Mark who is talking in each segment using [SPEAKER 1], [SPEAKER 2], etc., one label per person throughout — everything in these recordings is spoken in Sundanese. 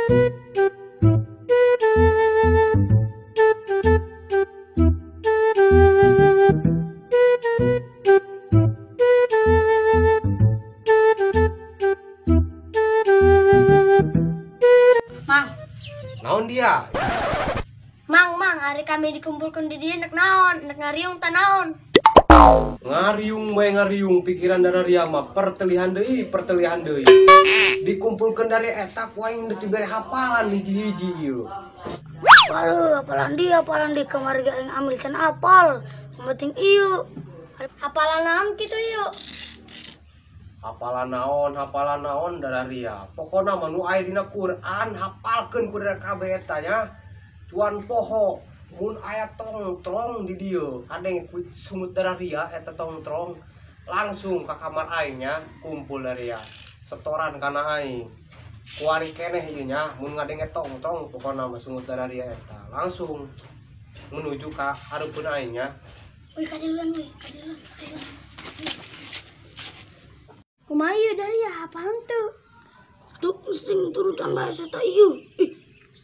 [SPEAKER 1] Mang.
[SPEAKER 2] Naon dia?
[SPEAKER 1] Mang, mang, hari kami dikumpulkan di dieu nek naon, nek ngariung ta naon.
[SPEAKER 2] Ngariung bae ngariung pikiran dararia mah pertelihan deui, pertelihan deui. Dikumpulkan dari eta ku aing deuk dibere hafalan hiji-hiji ieu.
[SPEAKER 3] Waduh, hafalan dia kamari ge aing ambil can apal. Yang penting ieu.
[SPEAKER 1] Hafalan naon kitu ieu?
[SPEAKER 2] Hafalan naon dararia. Pokona mah nu aya dina Quran hafalkeun ku dara kabeh eta nya. Cuan poho mun aya tongtrong di dieu, kadeng ku sungut dararia eta tongtrong langsung ka kamar aing nya, kumpul daria. Setoran kana aing. Kuari keneh ieu nya, mun ngadenge tongtrong pokona mah sungut dararia eta langsung menuju ka hareupeun aing nya.
[SPEAKER 3] Wih, kadiluan wih, kadiluan, kadiluan.
[SPEAKER 1] Kumaha ieu daria hafalan teu?
[SPEAKER 3] Tuh sing turutan bae eta ieu. Ih,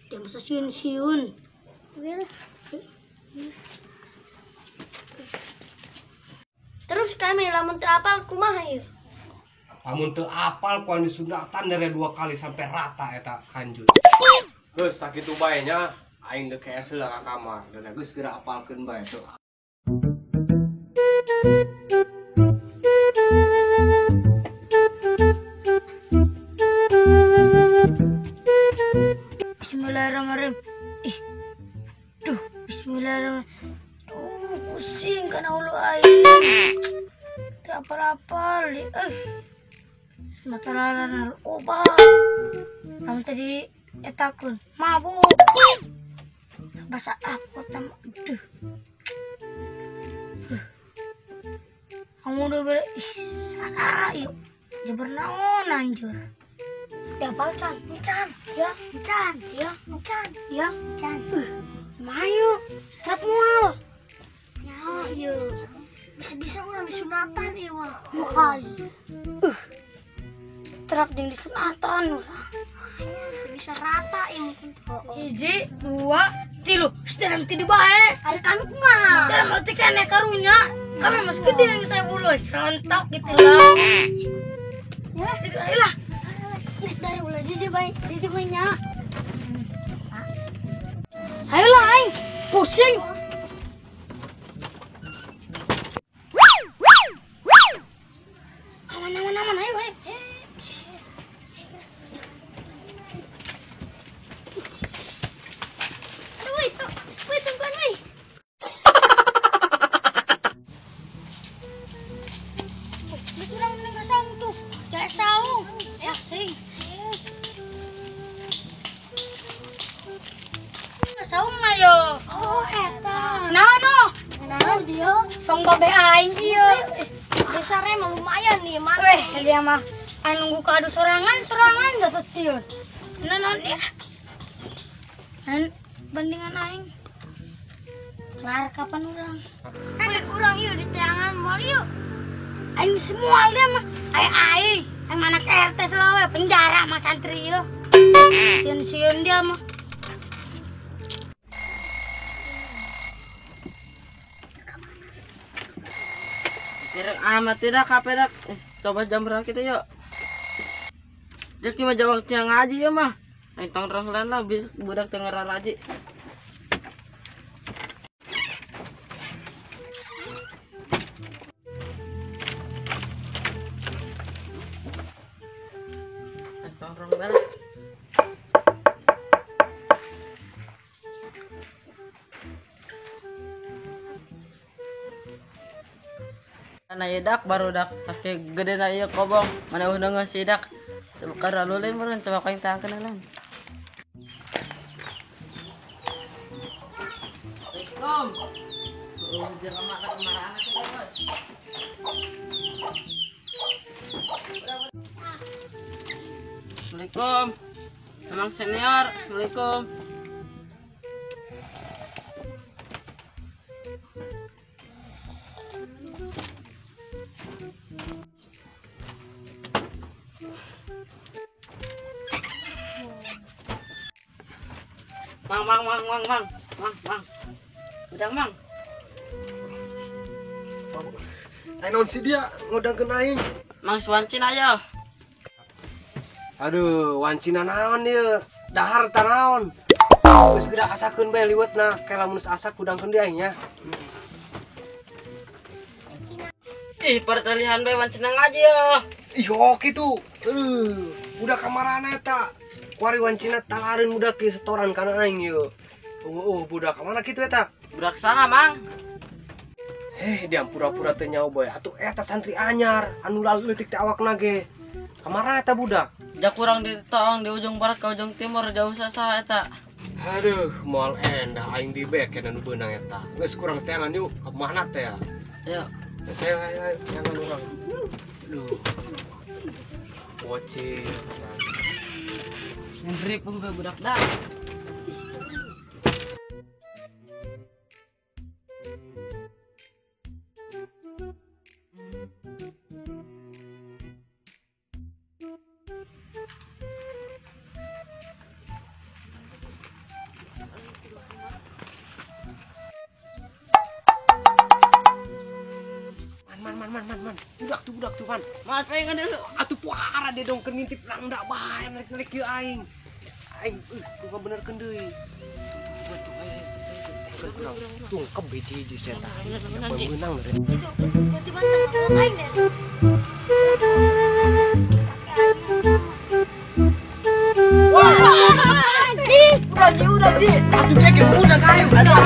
[SPEAKER 3] dia masa sieun-sieun.
[SPEAKER 1] Oke lah. Terus kami lamun teu apal kumaha ieu?
[SPEAKER 2] Lamun teu apal ku disunatan dari 2 kali sampai rata eta kanjut. Geus sakitu bae nya, aing deuk kees heula ka kamar. Da geus geura apalkeun bae tuh.
[SPEAKER 3] Bismillahirrahmanirrahim. Ih. Duh, bismillahirrahmanirrahim. Duh, pusing kana ulu aing. Teu apal-apal. Sementara narkoba. Lamun tadi etakeun mabuk. Basa apa tam duh. Kamu udah ber ih, salah yuk. Jeber naon anjur. Ya apal can, can, ya, can, ya, can, ya, can. Mayu, strap mual.
[SPEAKER 1] Ya, iya. Bisa-bisa orang disunatan ieu mah.
[SPEAKER 3] Kali. Strap jeung disunatan urang.
[SPEAKER 1] Bisa rata ieu mungkin.
[SPEAKER 3] 1, 2, 3. Sedalam ti bae.
[SPEAKER 1] Ari kami kumaha?
[SPEAKER 3] Dalam teh keneh karunya. Kami masih gede yang saya bulu, serontok gitu lah. Ya, ayolah.
[SPEAKER 1] Geus dari ulah di dieu bae, di dieu bae nya.
[SPEAKER 3] Ayolah aing, pusing. Aman aman aman, ayo ayo.
[SPEAKER 1] Aduh, woi, tuh, woi tungguan woi.
[SPEAKER 3] Geus urang mending ka saung tuh. Jae saung. Ya, sing. Saung mah yo.
[SPEAKER 1] Oh, eta.
[SPEAKER 3] Naon oh?
[SPEAKER 1] Naon ieu?
[SPEAKER 3] Song babe aing ieu.
[SPEAKER 1] Besarnya mah lumayan nih, mana?
[SPEAKER 3] Weh, dia mah aing nunggu kadu sorangan dapat sieun. Naon dia? Dan bandingan aing. Kelar kapan urang?
[SPEAKER 1] Weh, urang ieu di teangan moal ieu.
[SPEAKER 3] Aing semua dia mah. Aing aing, aing anak RT selawe penjara mah santri ieu. Sieun-sieun dia mah.
[SPEAKER 4] Tidak amat tidak kape dak. Coba jam berapa kita yuk? Jadi mah jawab tiang ngaji ya mah. Aing tongkrong lain lah budak tengeran ngaji. Aing tongkrong bae lah. Nah dak baru dak pakai gede na iya kobong mana udah ngasih dak coba karalulin meureun coba kain tangkeun lan. Assalamualaikum. Assalamualaikum. Emang senior. Assalamualaikum. Mang mang mang mang mang mang mang. Udah mang.
[SPEAKER 2] Ayo non si dia ngudangkeun aing.
[SPEAKER 4] Mang suwancin aja.
[SPEAKER 2] Aduh, wancina naon ieu? Dahar tanaon. Geus geura asakeun bae liwetna, kae lamun geus asak hudangkeun deui aing nya.
[SPEAKER 4] Ih, pertalihan bae wancina ngaji ya.
[SPEAKER 2] Ih, kitu. Udah kamarana eta. Kuari wancina talareun budak ke setoran kana aing ieu. Oh, budak kamana kitu eta?
[SPEAKER 4] Budak saha, Mang?
[SPEAKER 2] Dia pura-pura teu nyaho bae. Atuh eta santri anyar anu leutik teh awakna ge. Kamarana eta budak?
[SPEAKER 4] Ja kurang ditoong di ujung barat ke ujung timur jauh sasaha eta.
[SPEAKER 2] Aduh, moal endah aing dibeken anu beunang eta. Geus kurang teangan yuk, ka mana teh ya?
[SPEAKER 4] Ayo.
[SPEAKER 2] Saya ayo teangan urang. Aduh. Bocil.
[SPEAKER 4] Ngeri pun budak dah.
[SPEAKER 2] Man. Budak tuh, man.
[SPEAKER 4] Mas pengen dulu.
[SPEAKER 2] Atuh puara dia dong keur ngintip rangda bae narik-narik ieu aing. Aing kudu benerkeun deui. Tuh, ayo. Tungkep hiji-hiji setan. Beunang dari.
[SPEAKER 1] Ganti bantal aing deh.
[SPEAKER 4] Wah! Udah, Ji.
[SPEAKER 2] Atuh dia ge udah ayo. Aduh.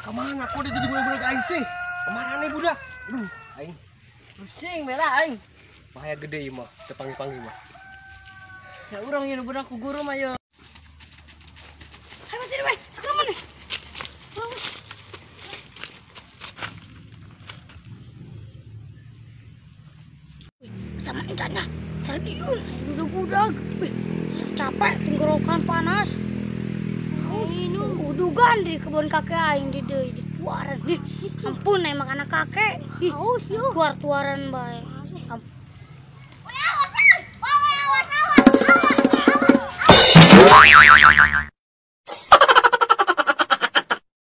[SPEAKER 2] Kemana? Kok dia jadi budak-budak aing sih? Kemana nih budak? Aduh, aing
[SPEAKER 4] pusing bela aing.
[SPEAKER 2] Bahaya gede ieu mah, teu panggil-panggil mah.
[SPEAKER 4] Ya urang ieu budak ku guru mah ye.
[SPEAKER 3] Hayo sini bae, sakrama maneh. Sama encana, cari diun, budak-budak. Wih, capek tenggorokan panas. Udugan di kebun kakek aing di deui di tuaran. Ih, ampun emang anak kakek. Ih, tuar-tuaran bae.